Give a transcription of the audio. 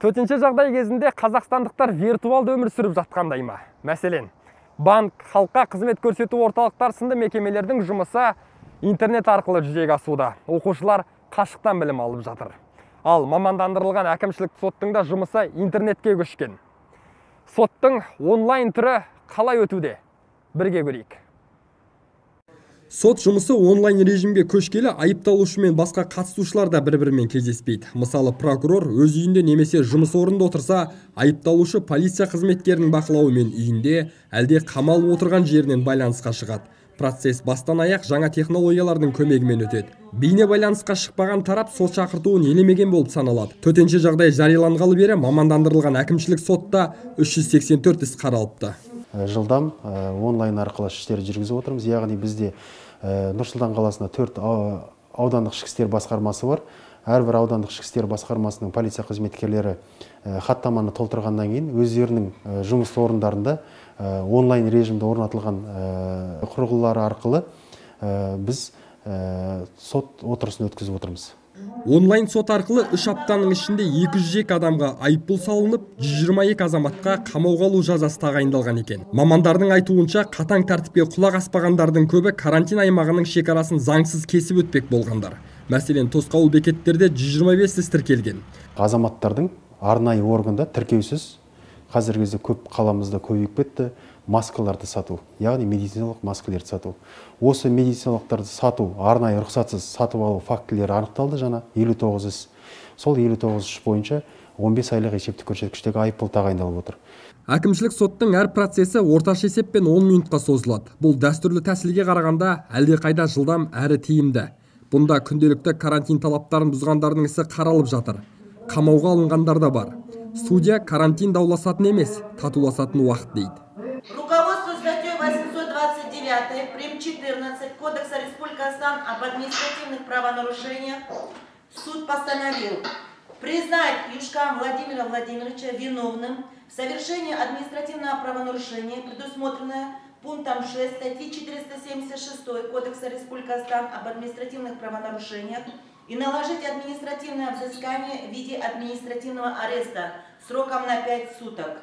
Төтенше жағдай кезінде қазақстандықтар виртуалды өмір сүріп жатқандай ма? Мәселен, банк, халыққа қызмет көрсету орталықтары сынды мекемелердің жұмысы интернет арқылы жүзеге асуда. Оқушылар қашықтан білім алып жатыр. Ал мамандандырылған әкімшілік соттың да жұмысы интернетке көшкен. Соттың онлайн түрі қалай өтуде? Бірге көрейік. Сот жұмысы онлайн режимге көшкелі айыпталушы мен басқа қатысушылар да бір-бірімен кездеспейді. Мысалы, прокурор өз үйінде немесе жұмыс орнында отырса, айыпталушы полиция қызметкерінің бақылауымен үйінде, әлде қамалып отырған жерінен байланысқа шығады. Процесс бастан аяқ жаңа технологиялардың көмегімен өтеді. Бейне байланысқа шықпаған тарап сот шақыртуын елемеген болып саналады. Төтенше жағдай жарияланғалы бері мамандандырылған әкімшілік сотта 384 іс қаралыпты. Жылдам онлайн арқылы істерді жүргізіп отырмыз. Яғни бізде Нұр-Сұлтан қаласында 4 аудандық ішкі істер басқармасы бар. Әрбір аудандық ішкі істер басқармасының полиция қызметкерлері хаттаманы толтырғаннан кейін өздерінің жұмыс орындарында онлайн режимде орнатылған құрылғылары арқылы біз сот отырысын өткізіп отырмыз. Онлайн сот арқылы 3 аптаның ішінде 202 адамға айыппұл салынып, 122 азаматқа қамауға алу жазасы тағайындалған екен. Мамандардың айтуынша, қатаң тәртіпке құлақ аспағандардың көбі карантин аймағының шекарасын заңсыз кесіп өтпек болғандар. Мәселен, тосқауыл бекеттерде 125 іс тіркелген. Азаматтардың арнайы органда тіркеусіз, қазіргі кезде көп қаламызда көбейіп кетті, маскаларды сату, яғни медициналық маскаларды сату. Осы медициналықтарды сату, арнайы рұқсатсыз сатып алу фактілері анықталды жаңа 59 іс. Сол 59 іс бойынша 15 айлық есептік көрсеткіштегі айыппұл тағайындалып отыр. Әкімшілік соттың әр процесі орташа есеппен 10 минутқа созылады. Бұл дәстүрлі тәсілге қарағанда әлдеқайда жылдам әрі тиімді. Бұнда күнделікті карантин талаптарын бұзғандардың ісі қаралып жатыр. Қамауға алынғандар да бар. Судья карантин дауласатын емес, татуласатын уақыт дейді. Руководствуясь статьей 829 прим. 14 Кодекса Республики Казахстан об административных правонарушениях, суд постановил признать Юшка Владимира Владимировича виновным в совершении административного правонарушения, предусмотренное пунктом 6 статьи 476 Кодекса Республики Казахстан об административных правонарушениях, и наложить административное взыскание в виде административного ареста сроком на 5 суток.